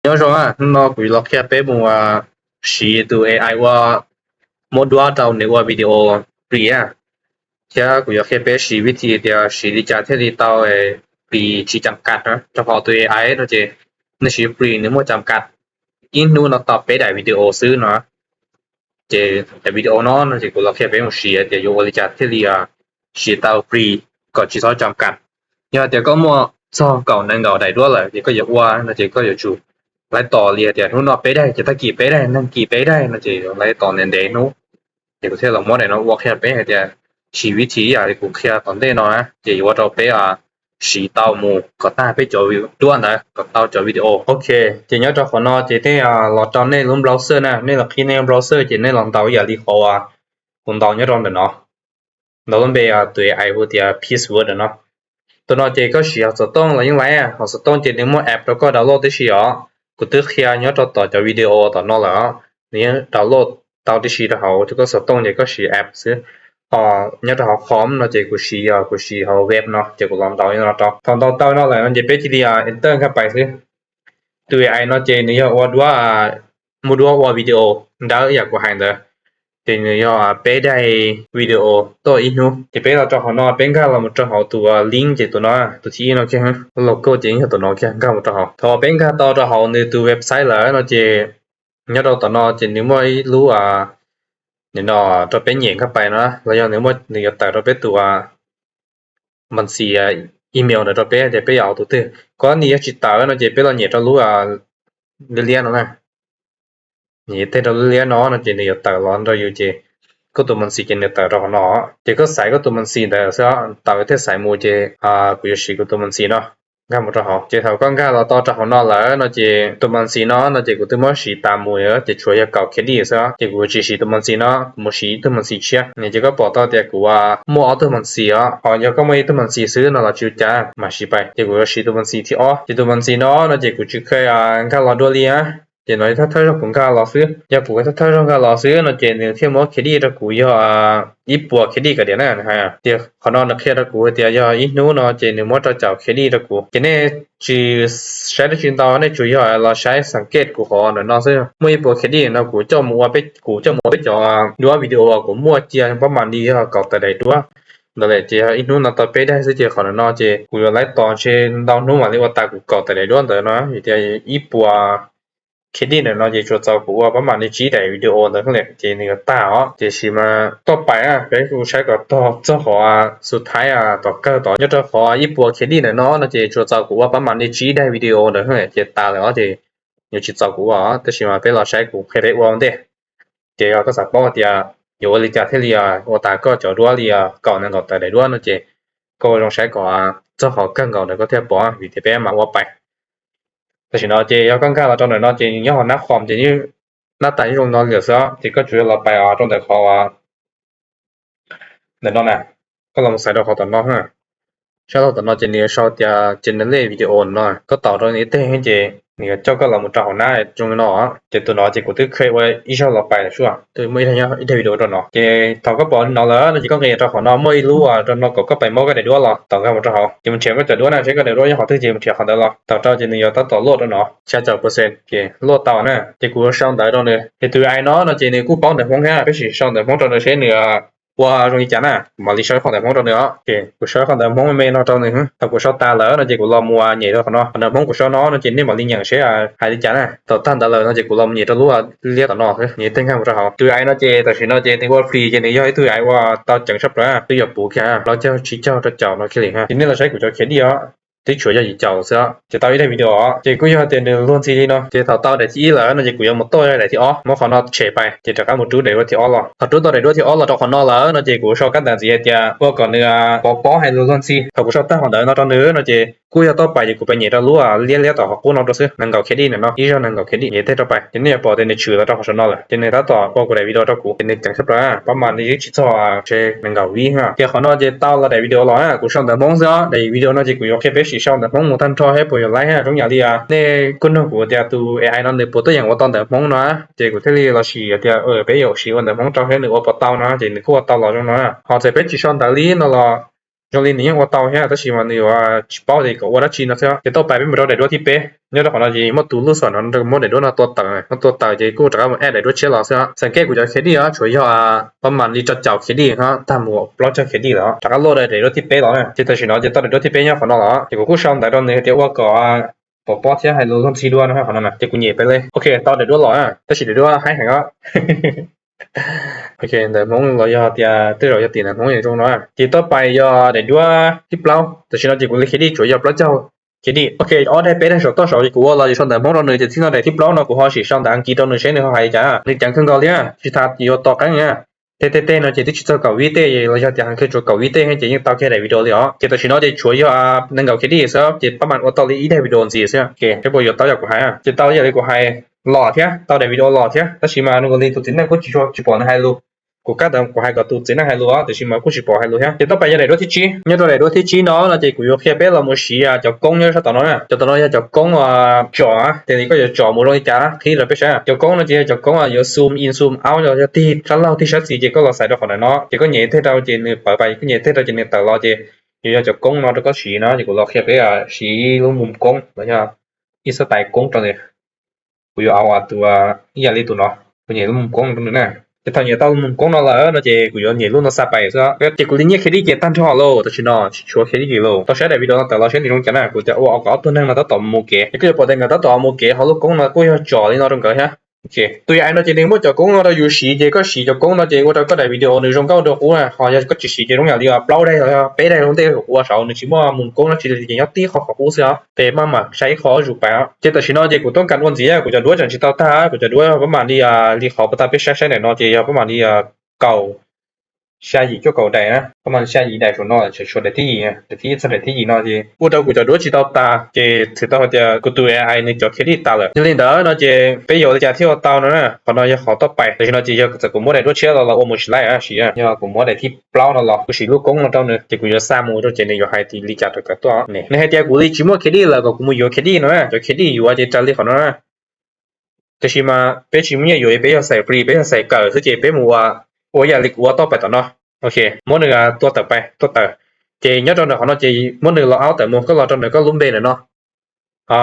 Nyob zoo, hnub no kuv los qhia peb mus siv tus A I ua, muab duab rau nws ua video free a. Thiab kuv yuav qhia peb siv vib thi tias siv li cas thiaj li tau free tsis cam kam na. Rau qhov tus A I no ces nws siv free nws muaj cam kam, ib hnub no tau peb daim video xwb no. Ces daim video no no ces kuv los qhia peb mus siv tias yuav ua li cas thiaj li siv tau free kom tsis txhob cam kam. Yog tias koj muaj txog kaum nees nkaum daim duab lawm ces koj yuav ua no ces koj yuav tsum laib tos li tias hnub no peb daim, ces tag kis peb daim, nag kis peb daim no ces yuav laib tos ntev ntev hnub. Ces kuv thiaj los muab daim no ua qhia peb hais tias siv vib thi ib yam li kuv qhia tom ntej no na, ces yuav ua rau peb siv tau mus kom tag peb cov duab ntawd kom tau cov video. Ok, ces nyob rau qhov no ces nej los rau nej lub browser na, nej los qhib nej browser ces nej los ntaus ib yam li qhov kuv ntaus nyob rau ntawm no. Ntaus lub npe tus A I hu tias Peace World no. Tus no ces koj siv hauv xov tooj los yeej laib, hauv xov tooj ces nws muaj app rau koj download tib si os. Kuv twb qhia nyob rau tom cov video tom no lawm, nws yeej download tau tib si rau hauv koj xov tooj ces koj siv app xwb. Ho nyob rau hauv com no ces kuv siv, yog kuv siv hauv web no ces kuv los ntaus no rau. Thaum ntaus tau no lawm no ces peb cia li enter nkag pais xwb. Tus A I no ces nws yog ua duab, muaj duab ua video ntawd ib yam kuv hais ntawd. Ces nws yog peb daim video tuaj ib hnub. Ces peb los rau hauv no, peb nkag los mus rau hauv tus link ces tus no, tus thib ib no kiag, logo ces yog tus no kiag, nkag mus rau hauv. Thaum peb nkag tau rau hauv nws tus website lawm no ces nyob rau tom no ces nws muaj ib lub, nws no rau peb nyem nkag pais no, los yog nws muaj, nws yuav tawm rau peb tus ma xis email ntawd rau peb tias peb yuav ua tus twg. Koj nws yog tsis tawm no ces peb los nyem rau lub liab liab no na. Nyem tej rau lub liab liab no no ces nws yuav tawm los rau yus ces koj tus ma xis ces nws tawm rau hauv no. Ces koj xaiv koj tus ma xis ntawd xwb, tawm thiaj xaiv mus ces kuv yuav siv kuv tus ma xis no nkag mus rau hauv. Ces thaum koj nkag los tau rau hauv no lawm no ces tus ma xis no no ces kuv twb muab siv tas mus ces tshuav yog kaum kdij xwb, ces kuv tsis siv tus ma xis no, kuv mus siv ib tug ma xis tshiab. Ces koj pom tau tias kuv muaj ob tug ma xis os, ho yog koj muaj ib tug ma xis xwb no los tsis ua cas, mam siv pais. Ces kuv yuav siv tus ma xis thib ob, ces tus ma xis no no ces kuv tsis kheev nkag los dua li. Ces no thawj thawj zaug kuv nkag los xwb, yog kuv thawj thawj zaug nkag los xwb no ces nws thiaj muab kdij rau kuv yog ib puas kdij kaum diam na. Tias qhov no nws qhia rau kuv tias yog ib hnub no ces nws muab rau caum kdij rau kuv. Ces nej tsis saib dab tsi ntau, nej tsuas yog los saib xav kej kuv qhov ntawm no xwb. Muaj ib puas kdij no kuv coj mus ua, kuv coj mus ua peb cov duab video uas kuv muaj cia pab mam li yog kaum tawm daim duab ntawd lawm. Ces yog ib hnub no tau peb daim xwb ces qhov ntawm no ces kuv yuav laib tos ntshe ntau hnub mam li ua tas kuv kaum tawm daim duab ntawd no. Vim tias ib puas kdij ntawm no ces tsuas txaus kuv ua pab mam li tsib daim video ntawd lawm ces nws yuav tag os. Tiam sis mas toj pais peb kuv saib kom tog txog qhov xub thaib tom kawg tod, nyob rau qhov ib puas kdij ntawm no no ces tsuas txaus kuv ua pab mam li tsib daim video ntawd lawm ces tas lawm os. Ces yuav tsis txaus kuv ua, tab sis mas peb los saib kuv qhia peb ua ua ntej. Ces yog koj xav paub tias yuav ua li cas thiaj li ua tas koj cov duab li kaum nees nkaum tawm daim duab no ces koj ua zoo saib kom txog qhov kawg nkaus ntawd koj thiaj pom, vim tias peb mam ua pais. Tam sim no ces yog koj nkag los rau ntawm no ces nyob hauv nab qhom ces nab tas ib zoo no lawm xwb, ces koj tsuas yog los pais rau ntawm qhov ntawm no na. Koj los xaiv rau qhov tom no, sab tom no ces nws yuav sau tias generate video no, koj taus rau nws ib teg ces nws yuav coj koj los mus rau hauv nab zoo li no. Ces tus no ces kuv twb kheev ua ib zaug los pais lawm xwb, twb muaj ib daig video rau no. Ces thaum koj pom li no lawm no ces koj nqis rau qhov no muaj ib lub rau no kom koj pais muab koj daim duab los, taus nkag mus rau hauv ces mus nrhiav koj cov duab na, seb koj daim duab nyob qhov twg ces mus nrhiav qhov ntawd los. Taus rau ces nws yuav tab tom luaj rau no, xya caum percent ces luaj tau na. Ces kuv sau ntawv rau nws, ces tus A I no no ces nws kuj paub ntawv Hmoob thiab, peb sim sau ntawv Hmoob rau nws seb nws ua zoo li cas na. Kuv mam li sau ib qho ntawv Hmoob rau nws os. Ces kuv sau ib qho ntawv Hmoob me me no rau nws. Thaum kuv sau tas lawm no ces kuv los mus nyem rau qhov no, qhov ntawv Hmoob kuv sau no no ces nej mam li nyeem seb hais li cas na. Thaum tag ntawd lawm no ces kuv los mus nyem rau lub liab tom no, nyem tej nkag mus rau hauv. Tus A I no ces tam sim no ces nws ua free ces nws yog ib tug A I uas tau ceev tshaj plaws, twb yuav puv kiag plaub caug tsib caug rau caum no kiag li na. Ces nej los saib kuv cov khev dij os, twb tshuav yog yim caum xwb. Ces tau ib daim video os, ces kuj yog tias nws luag ntxhi li no. Ces thaum tau daim thib ib lawm no ces kuv yuav mus tuaj daim thib ob, muab qhov no tshem pais ces rov qab mus rub daim duab thib ob los. Thaum rub tau daim duab thib ob los rau qhov no lawm no ces kuv sau kab ntawv ntxiv hais tias ua kom nws pov pob hais lus luag ntxhi. Thaum kuv sau tag qhov ntawv no rau nws no ces kuj yog toj pais ces kuv pais nyem rau lub liab liab tom qhov qub no rau xwb, nees nkaum khev dij ntawm no, ib zaug nees nkaum khev dij, nyem tej rau pais. Ces nej yuav pom tias nws tshwm los rau qhov saum no lawm, ces nws tab tom ua kuv daim video rau kuv, ces nws ceev tshaj plaws, pab mam li twb tsis txog tsheb nees nkaum vib. Ces qhov no ces tau los daim video los na, kuv sau ntawv Hmoob xwb os. Daim video no ces kuv yuav qhia peb sim sau ntawv Hmoob mus tag nrho seb puas yuav laib, zoo yam li nej kuj nug kuv tias tus A I no nws puas tuaj yeem ua tau ntawv Hmoob no, ces kuv thiaj li los sim tias peb yuav sim ua ntawv Hmoob rau seb nws ua puas tau no, ces nws kuj ua tau los zoo no. Ho txawm peb tsis sau ntawv li no los Zoo li nws yeej ua tau thiab tab sis mas nws yuav tsis paub tias kom ua dab tsi no xwb. Ces tau pais peb mus rau daim duab thib peb. Nyob rau qhov no ces muab tus lub xom no muab daim duab no tua tawm, muab tua tawm ces kuj rov qab mus add daim duab tshiab los xwb. Txheem kej kuv cov khej dij tshuav yog pab mam li rau caum khej dij ho tag mus plaub caug khej dij lawm, rov qab load daim duab thib peb los na. Ces tam sim no ces tau daim duab thib peb nyob qhov no los ces kuv kuj sau ntawv rau nws tias ua kom pom pob thiab hais lus luag ntxhi dua no qhov no na. Ces kuv nyem peb li, ok, tau daim duab los na, tab sis daim duab haib heev os. Ok, ntawv Hmoob los yog tias tej zaum yog tim ntawv Hmoob zoo no. Ces tau pais yog daim duab thib plaub, tam sim no ces kuv li khej dij tsuas yog plaub caug khej dij. Ok, ob daim peb daim saum toj saud ces kuv ua los ces sau ntawv Hmoob rau nws, ces txij no daim thib plaub no kuv ho sim sau ntawv Askiv rau nws seb nws ho hais li cas. Nws ceev kawg nkaus thiab, tsis tas yuav tos qeeb na. Tej tej tej no ces twb tsis txog kaum vib tej los yog tias hais kiag tsuas kaum vib tej ces yeej tau kiag daim video li os. Ces tam sim no ces tshuav yog nees nkaum khej dij xwb ces pab mam ua tau li ib daim video ntxiv xwb. Ok, seb puas yuav tau yam kuv hais. Ces tau yam li kuv hais los thiab, tau daim video los thiab, tab sis mas nws li tus txiv neej kuj tsis tsis pom nws hais lus. Kuv kab ntawd kuv hais kom tus txiv neej hais lus os, tiam sis mas kuj tsis pom hais lus thiab. Ces tau pais yog daim duab thib tsib. Nyob rau daim duab thib tsib no no ces kuv yuav qhia peb los mus siv cov koob nyob sab tom no na. Cov tom no yog cov koob tsom, tias li koj yuav tsom mus zoo li cas qhib rau peb saib. Cov koob no ces yog cov koob yuav zoom in zoom out los yog tig sab laug tig sab xis ces koj los xaiv rau qhov ntawm no ces koj nyem tej rau ces nws pawv pais, koj nyem tej rau ces nws tawm los ces yuav yog cov koob no rau koj siv no. Ces kuv los qhia peb siv lub mus koob los yog ib xab tais koob rau nws. Kuv yuav ua tus ib yam li tus no, kuv nyem lub mus koob rau nws na. Ces thaum nyem tau lub mus koob no lawm no ces kuv yuav nyem lub no xa pais xwb. Ces kuv li nyiaj khej dij ces tag nrho lauj, tam sim no tsis tshuav khej dij lawm. Tau saib daim video no tawm los seb nws zoo cas na, kuv cov ua kom ob tug neeg no tab tom mus kev. Ces koj yuav pom tias nkawd tab tom mus kev ho lub koob no kuj yog tsom li no rau nkawd thiab. Tus A I no ces nws muaj cov koob no rau yus siv ces koj siv cov koob no ces ua rau koj daim video nws zoo nkauj dua qub na. Ho yog koj tsis siv ces zoo yam li plaub daim los yog peb daim zoo ntej kuv ua saud nws tsis muaj mus koob dab tsi li ces nyob tib qho qhov qub xwb os. Ces maj mam saib ib qho zus pais. Ces tam sim no ces kuv tuaj kas ua ntxiv, kuv cov duab tseem tsis tau tag, kuv cov duab pab mam li li qhov puas tau peb saib saib ntawm no ces yog pab mam li kaum xya yim cuaj kaum daim na, pab mam xya yim daim saum no tseem tshuav daim thib yim, daim thib ib txog daim thib yim no ces ua rau kuv cov duab tsis tau tas ces txhais tau hais tias kuv tus A I nws cov khej dij tas lawm. Yog li ntawd no ces peb yuav ua li cas thiaj ua tau no na, qhov no yog qhov toj pais. Tam sim no ces yog txawm kuv muab daim duab tshiab los los ua mus siv laij siv, yog kuv muab daim thib plaub no los kuv siv lub koob no rau nws ces kuv yuav xa mus rau ces nws yuav hais li cas rau kawg tuaj. Nws hais tias kuv li tsis muaj khej dij lawm kom kuv mus yuav khej dij no na, cov khej dij yuav ces raws li qhov no na. Tiam sis mas peb tsis muaj nyiaj yuav, peb yog xaiv free, peb yog xaiv kawm xwb ces peb mus ua, ua yam li kuv ua toj pais tom no. Ok, muab nws tua tawm pais, tua tawm. Ces nyob rau ntawm qhov no ces muab nws log out tawm mus, koj los rau ntawm koj lub npe ntawm no.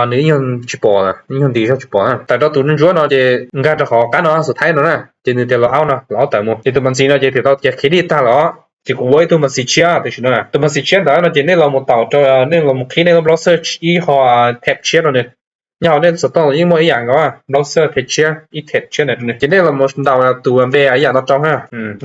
Nws ib nyuag tsis pom, ib nyuag nti zog tsis pom. Tawm rau tus ntsuab no ces nkag rau qhov qab no xus thaib no na, ces nws tias log out no, log out tawm mus. Ces tus mas ntxis no ces thiaj tau tias khej dij tag lawm. Ces kuv ua ib tug mas ntxis tshiab tam sim no, tus mas ntxis tshiab ntawd no ces nej los mus taum rau, nej los mus qhib nej lub browser ib qho tab tshiab rau nws. Nyob hauv nej xov tooj los yeej muaj ib yam nkaus, browser tab tshiab, ib tab tshiab ntawd rau nws. Ces nej los mus ntaus tus npe ib yam no rau ha.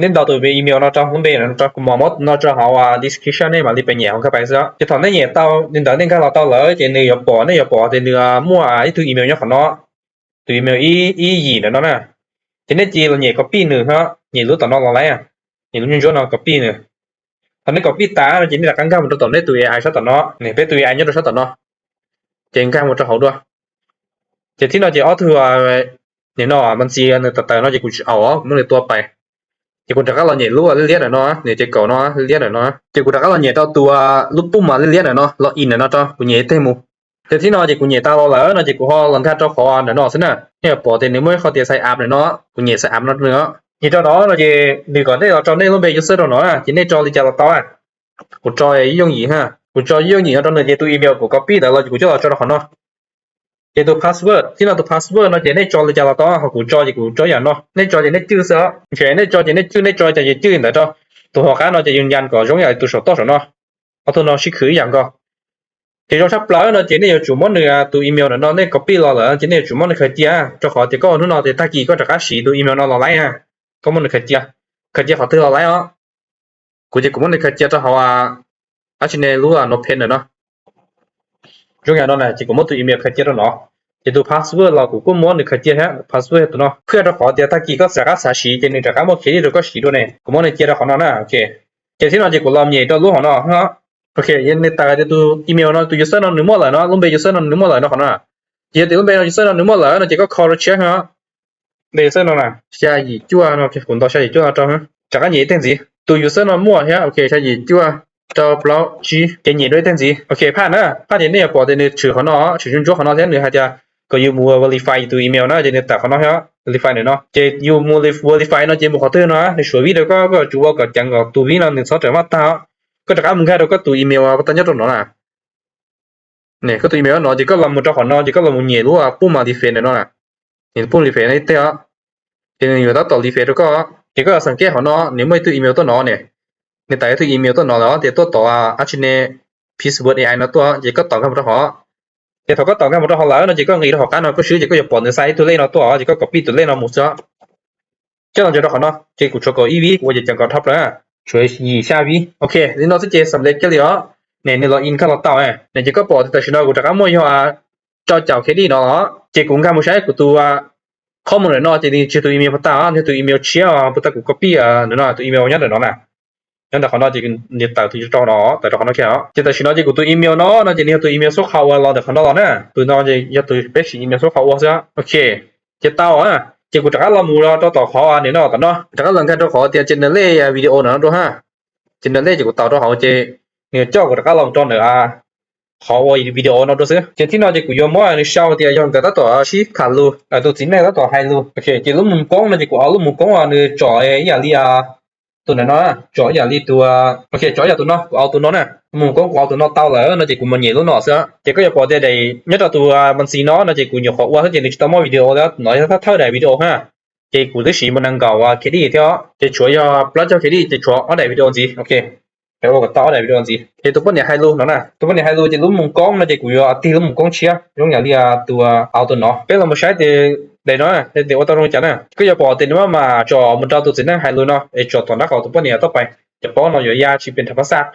Nej ntaus tus npe email no rau, lub npe no rau, kuv mam muab no rau hauv description, nej mam li pes nyem hauv nkag pais xwb. Ces thaum nej nyem tau li ntawd nej nkag los tau lawm ces nws yuav pom, nej yuav pom tias nws muaj ib tug email nyob qhov no, tus email ib yim ntawm no na. Ces nej cia li los nyem copy nws, nyem lub tom no los lawm, nyem lub ntsuab no copy nws. Thaum nej copy tas no ces nej rov qab nkag mus rau tom nej tus A I sab tom no, peb tus A I nyob rau sab tom no. Ces nkag mus rau hauv dua. Ces thib no ces ob tug, nim no mas ntxis nws tawm tawm no ces kuv tsis au, kuv muab nws tua pais. Ces kuv rov qab los nyem lub liab liab ntawm no, nws ces kaum no liab liab ntawm no. Ces kuv rov qab los nyem rau tus lub pum mas liab liab ntawm no, log in ntawm no rau, kuv nyem ib teg mus. Ces thib no ces kuv nyem tas los lawm no ces kuv ho los nkag rau qhov ntawm no xwb na. Nej yuav pom tias nws muaj ib qho tias sign up ntawm no, kuv nyem sign up no rau nws. Ces rau no no ces nws kom nej los tso nej lub npe user rau no na, ces nej tso li cas los tau. Kuv tso ib yooj yim ha, kuv tso ib yooj yim no rau nws ces tus email kuv copy ntawd los ces kuv coj los tso rau qhov no. Ces tus password, thib no tus password no ces nej tso li cas los tau, ho kuv tso ces kuv tso yam no, nej tso ces nej cwj xwb. Ces nej tso ces nej cwj, nej tso ces cwj ntawd rau. Tus hauv qab no ces yus nyas kom zoo yam tus saum toj saum no. Ob tug no sib khwv ib yam nkaus. Ces zoo tshaj plaws no ces nej yuav tsum muab nws tus email ntawm no nej copy los lawm ces nej yuav tsum muab nws khaws cia, rau qhov tias koj ua hnub no ces tag kis koj rov qab siv tus email no los laib na. Koj muab nws khaws cia, khaws cia qhov twg los laib os. Kuv ces kuv muab nws khaws cia rau hauv dab tsi ne, lub Notepad ntawm no. Zoo yam no na ces kuv muab tus email khaws cia rau no. Ces tus password los kuv kuj muab nws khaws cia thiab, password tus no, phiaj rau qhov tias tag kis koj rov qab xav siv ces nws rov qab muaj khej dij rau koj siv dua ne. Kuv muab nws cia rau qhov no na, ok. Ces thib no ces kuv los nyem rau lub hauv no. Ok, nws tawm tias tus email no tus user no nws muaj lawm no, lub npe user no nws muaj lawm no qhov no. Ces yog tias lub npe no user no nws muaj lawm no ces koj kho rau tshiab no. Npe user no na, xya yim cuaj no, kuv ntaus xya yim cuaj no rau. Rov qab nyem ib teg ntxiv, tus user no muaj thiab, ok, xya yim cuaj rau plaub tsib, ces nyem dua ib teg ntxiv. Ok, phaj na, phaj ces nej yuav pom tias nws tshwm qhov no, tshwm ntsuab ntsuab qhov no thiab nws hais tias kom yus mus verify tus email na, ces nws tawm qhov no thiab, verify ntawm no. Ces yus mus verify no ces mus qhov twg no nws suav vib rau koj, koj yuav tsum ua kom ceev kom tus vib no nws txhob rawm maj tag. Koj rov qab mus nkag rau koj tus email uas puas tau nyob rau no na. Koj tus email no ces koj los mus rau qhov no ces koj los mus nyem lub pum ma li fes ntawm no na. Nyem pum li fes no ib teg os. Ces nws yuav tab tom li fes rau koj. Ces koj xav kej qhov no nws muaj ib tug email tuaj no ne. Nws tawm ib tug email tuaj no lawm tias tuaj tom H N P Word A I no tuaj ces koj tom nkag mus rau hov. Ces thaum koj tom nkag mus rau hov lawm no ces koj nqis rau hauv qab no koj swb ces koj yuav pom nws xa ib tug lej no tuaj ces koj copy tus lej no mus xwb. Coj los ntsoov rau qhov no ces kuv tshuav kaum ib vib, kuv ua ces ceev kom dhau plaws na. Tshuav yim xya vib. Ok, li no xwb ces xam lej kiag li os. Ne nws log in nkag los tau ne. Ces koj pom tias tam sim no kuv rov qab muaj yog rau caum credit no los ces kuv nkag mus saib kuv tus qhob mus ntawm no ces nws tsis yog tus email puas tau, nws yog tus email tshiab puas tau kuv copy ntawm no tus email nyob ntawm no na. Nyob ntawm qhov no ces nws tawm tus rau no, tawm rau qhov no kiag os. Ces tam sim no ces kuv tus email no no ces nws yog tus email xub qhau uas los ntawm qhov no los na. Tus no ces yog tus peb siv email xub qhau ua xwb. Ok, ces tau. Ces kuv rov qab los mus rau tom qhov nim no tom no, rov qab los nkag rau qhov tias generate video no dua ha. Ces nws lej ces kuv taus rau hauv ces nws coj kuv rov qab los rau ntawm qhov ua video no dua xwb. Ces thib no ces kuv yuav muab nws sau tias yog nkawd tab tom sib tham lus, tus txiv neej tab tom hais lus. Ok, ces lub mus koob no ces kuv au lub mus koob nws tsom ib yam li tus ntawm no, tsom ib yam li tus, ok, tsom ib yam tus no, kuv au tus no na. Mus koob kuv au tus no tau lawm no ces kuv mus nyem lub no xwb. Ces koj yuav pom tias daim nyob rau tus ma ntxis no no ces kuv nyuam qhuav ua xwb ces nws tsis tau muaj video li, no yog thawj daim video ha. Ces kuv twb siv mus nees nkaum credit thiab, ces tshuav yog plaub caug credit ces tshuav ob daim video ntxiv. Ok, ua kom tau ob daim video ntxiv. Ces tus poj niam hais lus no na, tus poj niam hais lus ces lub mus koob no ces kuv yuav tig lub mus koob tshiab zoo yam li tus au tus no. Peb los mus saib tias daim no tias ua tau zoo cas na. Koj yuav pom tias nws maj mam tsom mus rau tus txiv neej hais lus no es tsom tom nraub qaum tus poj niam toj pais. Cov paub no yuav ya tsis pes nrhav pab xaj.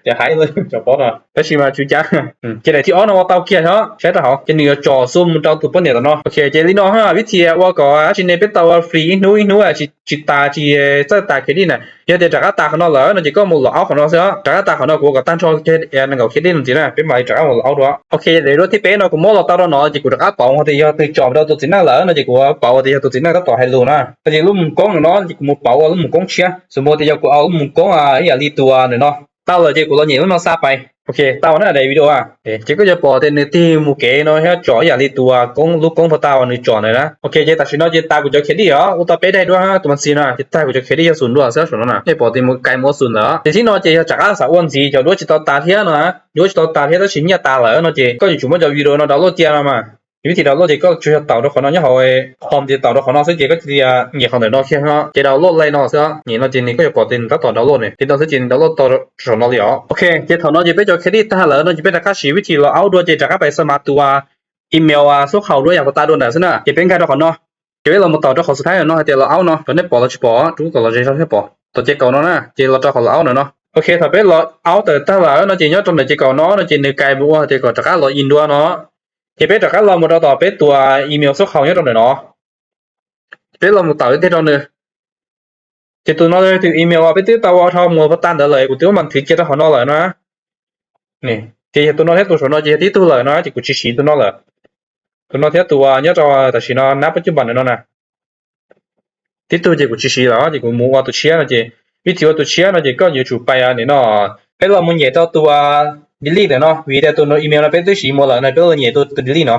Cov hais lus cov paub no tab sis mas tsum cav. Ces daim thib ob no ua tau kiag os, saib rau hauv ces nws yuav tsom xu mus rau tus poj niam tom no. Ok, ces li no ha, vib thi ua kom dab tsi ne peb tau free ib hnub ib hnub tsis tas tsis txawj tas credit na. Yog tias rov qab tas qhov no lawm no ces koj mus log out qhov no xwb. Rov qab tas qhov no kuv ua kom tag nrho nees nkaum credit no ntxiv na peb mam li rov qab mus log out dua. Ok, daim duab thib peb no kuv muab los tau rau no ces kuv rov qab pauv tias yog tus tsom rau tus txiv neej lawm no ces kuv pauv tias yog tus txiv neej tab tom hais lus na. Ces lub mus koob no ces kuv mus pauv ua lub mus koob tshiab, xws mus tias yog kuv au lub mus koob ib yam li tus ntawm no. Tau lawm ces kuv los nyem lub no xa pais. Ok, tau na daim video. Ces koj yuav pom tias nws tig mus kev no thiab tsom ib yam li tus koob lub koob puag ta uas nws tsom ntawd na. Ok, ces tam sim no ces tas kuv cov credit os, ua tau peb daim duab tus ma ntxis no ces tag kuv cov credit yog xum dua xwb saum no na. Nej pom tias mus kais mus ua xum ntawd. Ces thib no ces yog rov qab xav ua ntxiv cov duab tsis tau tas thiab no, duab tsis tau tas thiab tab sis nyiaj tas lawm no ces koj yuav tsum muab cov video no download cia no mas. Vib thi download ces koj tsuas yog taus rau qhov no nyob hauv home ces taus rau qhov no xwb ces koj cia li nyem qhov ntawm no kiag no ces download li no xwb. Nyem no ces nws koj yuav pom tias nws tab tom download ne, ces no xwb ces nws download tau saum no li os. Ok, ces thaum no ces peb cov credit tag lawm no ces peb rov qab siv vib thi log out dua ces rov qab pais xa mas tus email xub qhau duab yam puag ta dua ntawm xwb na. Ces peb nkag rau qhov no, ces peb los mus taus rau qhov xub thawj no hais tias log out no, kom nej pom los tsis pom, rub kom los ze rau thiaj pom. Tom ces kaum no na, ces los rau qhov log out ntawm no. Ok, thaum peb log out tawm tag lawm no ces nyob rau ntawm ces kaum no no ces nws kais mus ua tias kom rov qab log in dua no. Ces peb rov qab los mus rau tom peb tus email xub qhau nyob rau ntawm no. Peb los mus taus ib teg rau nws. Ces tus no yog tus email uas peb twb tau ua dhau mus puag ta ntawd lawm, kuv twb muab mas nthwv cia rau qhov no lawm no. Ces yog tus no thiab tus saum no ces yog tib tug lawm no ces kuv tsis siv tus no lawm. Tus no thiab tus uas nyob rau tam sim no nab pab cub npas ntawm no na, tib tug ces kuv tsis siv lawm ces kuv mus ua tus tshiab no ces, vib thi ua tus tshiab no ces koj yuav tsum pais nim no, peb los mus nyem rau tus delete ntawm no vim tias tus no email no peb twb siv mus lawm no peb los nyem tus delete no.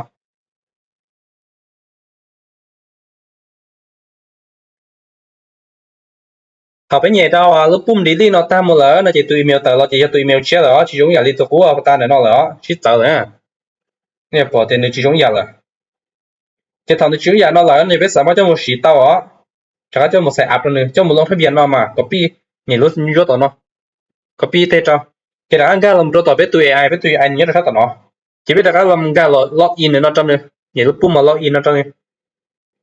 Thaum peb nyem rau lub pum delete no tag mus lawm no ces tus email tawm los ces yog tus email tshiab lawm os, tsis zoo yam li tus qub puag ta ntawm no lawm os, sib txawv lawm. Nej pom tias nws tsis zoo yam lawm. Ces thaum nws tsis zoo yam no lawm no ces peb xav mas coj mus siv tau os. Rov qab coj mus sign up rau nws, coj mus loo thab vias no mas copy, nyem lub ntsuab tom no, copy teg rau. Ces rov qab nkag los rau tom peb tus A I, peb tus A I nws nyob rau sab tom no. Ces peb rov qab los nkag los log in no rau nws, nyem lub pum mas log in no rau nws.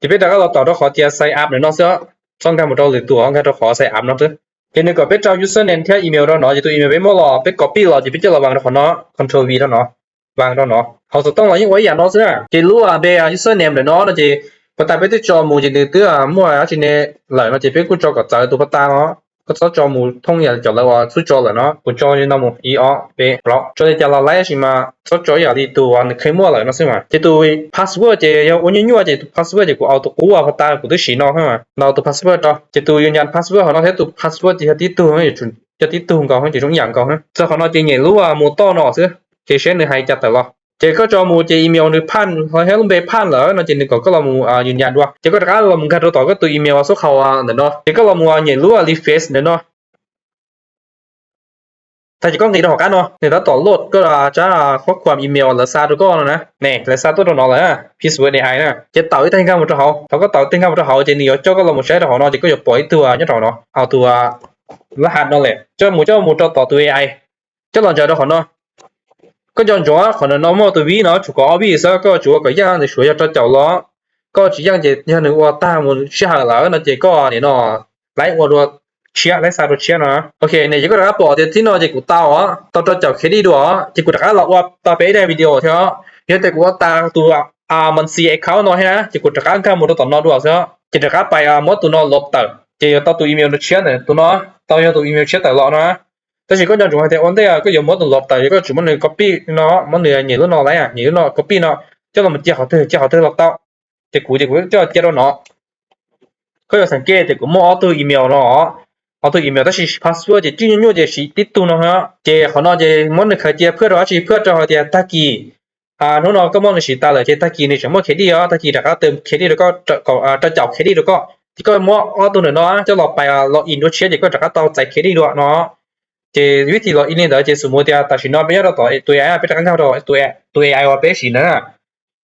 Ces peb rov qab los tom rau qhov tias sign up ntawm no xwb, txhob nkag mus rau lwm tus, nkag rau qhov sign up no xwb. Ces nws kom peb rau username thiab email rau no, ces tus email peb muab los peb copy los ces peb coj los vas rau qhov no, control V rau no, vas rau no. Hauv xov tooj los yeej ua ib yam no xwb na. Ces lub npe username ntawm no no ces puag ta peb twb tso mus ces nws twb muaj dab tsi ne lawm no ces peb kuj tso kom txawv tus puag ta no. Koj txhob tso mus thooj yam cov lawv uas twb tso lawm no. Kuv tso li no mus ib ob peb plaub, tso li cas los laib sis mas txhob tso ib yam li tus uas nws kheev muaj lawm no xwb mas. Ces tus password ces yog ua nyuaj nyuaj ces tus password ces kuv au tus qub puag ta kuv twb siv no xwb mas, no tus password rau. Ces tus yus nyas password hauv no thiab tus password ces yog tib tug, yog tib tug nkaus ces zoo ib yam nkaus. Txog qhov no ces nyem lub mus toj no xwb, ces seb nws hais cas tawm los. Ces koj tso mus ces email nws phaj thiab lub npe phaj lawm no ces nws kom koj los mus yus nyas dua. Ces koj rov qab los mus nkag rau tom koj tus email xub qhau ntawm no, ces koj los mus nyem lub refresh ntawm no. Tag kis koj nqis rau hauv qab no, nws tab tom load koj tsab qhuab khuam email lawv xa rau koj no na. Ne, lawv xa tuaj rau no lawm, Peaceware A I na. Ces tawm ib teg nkag mus rau hauv, thaum koj tawm ib teg nkag mus rau hauv ces nws yuav coj koj los mus saib rau hauv no ces koj yuav pom ib tug nyob rau hauv no, tus lab ham no lawm, coj mus coj mus rau tom tus A I, coj los ntsaws rau hauv no. Koj nco ntsoov qhov no muaj tus vib no, tsuas kom ob vib xwb, koj tsuas ua kom yeej, nws suav yog rau caum los. Koj tsis yeej ces yog nws ua tag mus sij hawm lawm no ces koj nim no laib ua dua tshiab, laib xa dua tshiab no. Ok, ne ces koj rov qab pom tias tib no ces kuv tau os, tau rau caum credit dua os, ces kuv rov qab los ua tau peb daim video thiab. Yog tias kuv ua tas tus Monsi account no thiab na ces kuv rov qab nkag mus rau tom no dua xwb, ces rov qab pais muab tus no lov tawm ces yuav tau tus email tshiab ntawm tus no, tau yog tus email tshiab tawm los no. Tab sis koj nco ntsoov hais tias ua ntej koj yuav muab tus lov tawm, koj tsuas muab nws copy no, muab nws nyem lub no lawm, nyem lub no copy no, coj los cia qhov twg, cia qhov twg los tau. Ces kuv ces kuv coj cia rau no. Koj yuav xeem ke tias kuv muaj ob tug email no, ob tug email tab sis password ces tsis nyuaj nyuaj ces siv tib tug no. Ces qhov no ces muab nws khaws cia phwj rau dab tsi, phwj rau hais tias tag kis hnub no koj muab nws siv tas lawm ces tag kis nws tseem muaj credit os, tag kis rov qab tus credit rau koj, rau caum credit rau koj. Ces koj muab ob tug ntawm no coj los pais log in dua tshiab ces koj rov qab tau txais credit dua no. Ces vib thim log in li ntawd ces xws mus tias tam sim no peb nyob rau tom tus A I, peb rov qab nkag rau tus A I uas peb siv ntawd na.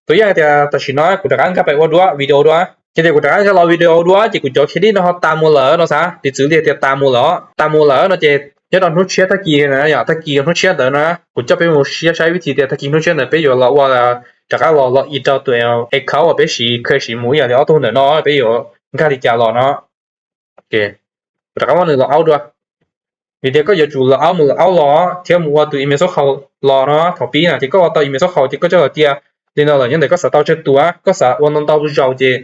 Tus yog tias tam sim no kuv rov qab nkag pais ua dua video dua, ces tias kuv rov qab nkag los video dua ces kuv cov credit no ho tas mus lawm no xav, piv txwv li tias tas mus lawm, tas mus lawm no ces nyob rau hnub tshiab tag kis na, yog tag kis hnub tshiab ntawd na kuv coj peb mus saib vib thim tias tag kis hnub tshiab ntawd peb yuav los ua, rov qab los log in rau tus account uas peb siv, kha siv mus ib yam li ob tug ntawm no peb yuav nkag li cas los no. Kuv rov qab muab nws log out dua. Vim tias koj yuav tsum log out mus log out los thiab mus ua tus email xub qhaus los no. Thaum pib na ces koj ua tau email xub qhaus ces koj coj los cia li no lawm, nyob ntawm koj xav tau tsawg tus, koj xav ua ntau ntau zaus ces,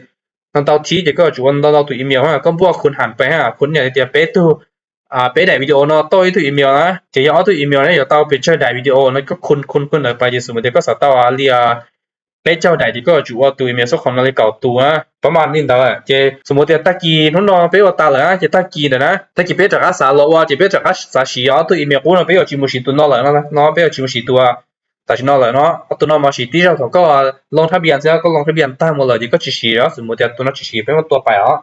ntau ntau thib ces koj yuav tsum ua ntau ntau tus email, koj npuaj khun ham pais, khun yam tias peb tug, peb daim video no tau ib tug email na, ces yog ob tug email na yuav tau pes tsawg daim video no, koj khun khun khun ntawd pais ces xws mus tias koj xav tau li peb caug daim ces koj yuav tsum ua tus email xub qhaus no li kaum tus na. Pab mas li ntawd ces xws mus tias tag kis hnub no peb ua tas lawm ces tag kis ntawd na, tag kis peb rov qab xav los ua ces peb rov qab xav siv ob tug email qub no, peb yuav tsis mus siv tus no lawm no, peb yuav tsis mus siv tus tam sim no lawm no, ob tus no mas siv tib zaug thaum koj loo thab npias xwb, koj loo thab npias tag mus lawm ces koj tsis siv, xws mus tias tus no tsis siv peb muab tua pais os.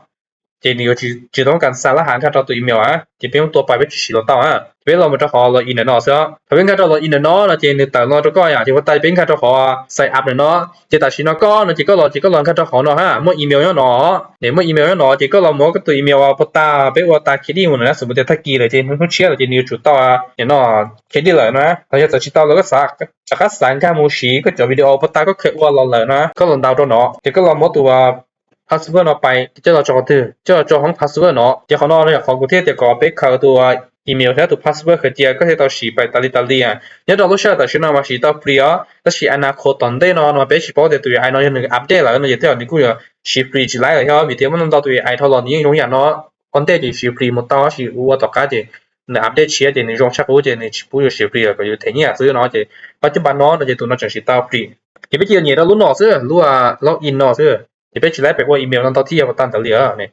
Ces nws yuav tsis tau kam xa lab ham nkag rau tus email a, ces peb muab tua pais peb tsis siv los tau a. Ces peb los mus rau qhov log in ntawm no xwb. Thaum peb nkag rau log in ntawm no no ces nws tawm no rau koj yom, ces ua tas peb nkag rau qhov sign up ntawm no. Ces tam sim no koj no ces koj los ces koj los nkag rau qhov no ha, muaj email nyob no, ne muaj email nyob no ces koj los muab koj tus email uas puag ta peb ua tas credit mus na, xws mus tias tag kis lawm ces hnub tshiab lawm ces nws yuav tsum tau no credit lawm na. Los yog txawm tsis tau los koj rov qab xav nkag mus siv koj cov video puag ta koj khaws ua los lawm na, koj los ntaus rau no ces koj los muab tus password no pais coj los tso qhov twg, coj los tso hoob password no. Ces qhov no yog qhov kuv thiaj tias kom peb khaws tus email thiab tus password khaws cia koj thiaj tau siv pais tas li tas li. Nyob rau lub sij hawm tam sim no mas siv tau free os, tab sis a na qhuav tom ntej no no peb tsis paub tias tus A I no yog nws update lawm no ces tej zaum nws kuj yuav siv free tsis laib lawm thiab, vim tias muaj ntau tus A I dhau los nws yeej zoo yam no. Ua ntej ces siv free mus tau, tab sis ua tom qab ces nws update tshiab ces nws zoo tshaj qub ces nws tsis pub yus siv free lawm, kom yus them nyiaj xwb no ces pab coj npas no no ces tus no tseem siv tau free. Ces peb cia li nyem rau lub no xwb, lub log in no xwb, ces peb tsis laib pem ua email no ntau thib yog puag ta ntawd li.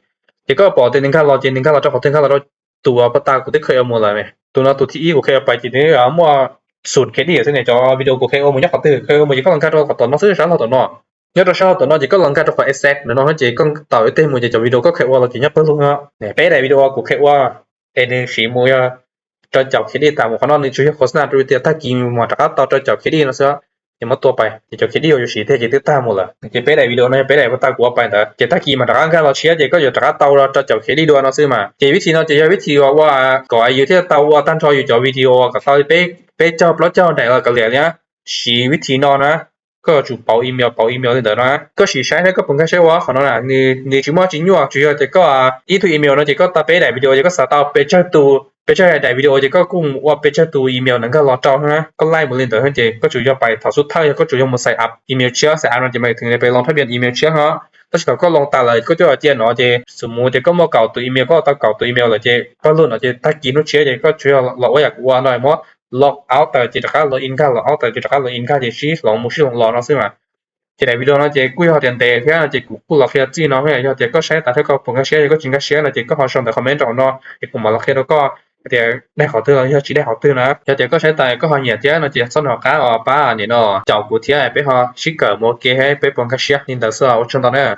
Ces koj pom tias nws nkag los ces nws nkag los rau qhov twg, nkag los rau tus puag ta kuv twb khaws ua mus lawm. Tus no tus thib ib kuv khaws ua pais ces nws muaj xum credit xwb ne, cov video kuv khaws ua mus nyob qhov twg, khaws ua mus ces koj los nkag rau qhov tom no xwb, sab laug tom no. Nyob rau sab laug tom no ces koj los nkag rau qhov exact ntawm no ces koj tawm ib teg mus ces cov video koj khaws ua los ces nyob pawg lug no. Peb daim video kuv khaws ua es nws siv mus yog rau caum credit tas mus, qhov no nws tsuas yog khos na rau tias tag kis mas rov qab tau rau caum credit no xwb. Ces muab tua pais ces cov credit uas yus siv tag ces twb tag mus lawm. Ces peb daim video no yog peb daim puag ta kuv ua pais ntawd ces tag kis mas rov qab nkag los tshiab ces koj yuav rov qab tau rau caum credit dua no xwb mas. Ces vib thim no ces yog vib thim uas ua kom yus thiaj tau ua tag nrho yus cov video kom tau peb caug plaub caug daim los kav liam li. Siv vib thim no na, koj yuav tsum pauv email pauv email li ntawd no. Koj sim saib thiab koj puas nkag siab ua qhov no na, nws tsis muaj tsis nyuaj, tsuas yog tias koj ib tug email no ces koj tau peb daim video ces koj xav tau pes tsawg tus, pes tsawg daim video ces koj kuj mus ua pes tsawg tus email ntawd nkag los rau na. Koj laij mus li ntawd ces koj tsuas yog pais thaum xub thawj yog koj tsuas yog mus sign up email tshiab, sign up no ces mas thwm pes loo thab npias email tshiab no. Tab sis thaum koj loo tas lawm koj coj los cia no ces xws mus tias koj muaj kaum tus email, koj tau kaum tus email lawm ces pawg lug no ces tag kis hnub tshiab ces koj tsuas yog los ua yam kuv ua no, muab log out tawm ces rov qab log in nkag, log out tawm ces rov qab log in nkag ces sib hloov mus sib hloov los no xwb mas. Ces daim video no ces kuj yog tias ntev thiab no ces kuv kuj los qhia txij no, yog tias koj saib tas thiab koj puas nkag siab, yog koj tsis nkag siab no ces koj ho sau ntawm comment rau hauv no es kuv mam los qhia rau koj tias daig qhov twg los yog tsis daig qhov twg na. Yog tias koj saib tas koj ho nyiam thiab no ces txhob hnov qab os, pab nim no caum kuv thiab peb ho sib kawm mus ua ke thiab peb puas nkag siab li ntawd xwb, ua tsaug ntau na.